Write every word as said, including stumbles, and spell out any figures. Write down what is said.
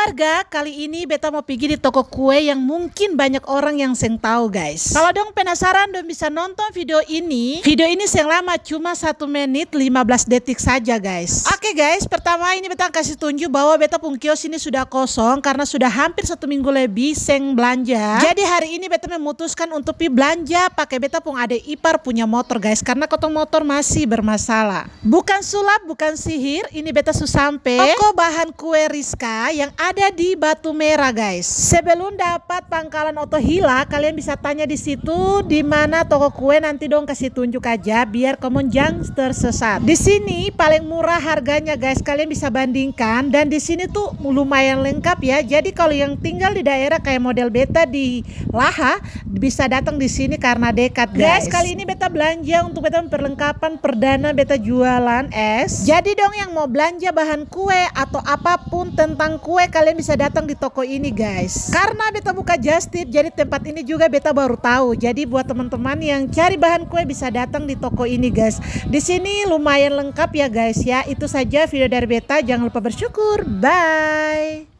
Warga, kali ini beta mo pigi di toko kue yang mungkin banyak orang yang seng tau, guys. Kalo dong penasaran, dong bisa nonton video ini. Video ini seng lama, cuma satu menit lima belas detik saja, guys. Oke, guys, pertama ini beta kasi tunju bahwa beta pung kios ini sudah kosong karna sudah hampir satu minggu lebih seng blanja. Jadi hari ini beta memutuskan untuk pi blanja pake beta pung ade ipar punya motor, guys, karna kotong motor masih bermasalah. Bukan sulap, bukan sihir, ini beta su sampe toko bahan kue Rizka yang ada di Batu Merah, guys. Sebelum dapat pangkalan oto Hila, kalian bisa tanya di situ di mana toko kue, nanti dong kasi tunjuk aja biar komong jang tersesat. Di sini paling murah harganya, guys, kalian bisa bandingkan, dan di sini tuh lumayan lengkap ya. Jadi kalau yang tinggal di daerah kayak model beta di Laha, bisa datang di sini karna dekat, guys. Guys, kali ini beta blanja untuk beta perlengkapan perdana beta jualan es. Jadi dong yang mau blanja bahan kue atau apapun tentang kue, kalian bisa datang di toko ini, guys. Karna beta buka just tip, jadi tempat ini juga beta baru tahu. Jadi buat teman-teman yang cari bahan kue bisa datang di toko ini, guys. Di sini lumayan lengkap ya, guys, ya. Itu saja video dari beta. Jangan lupa bersyukur. Bye.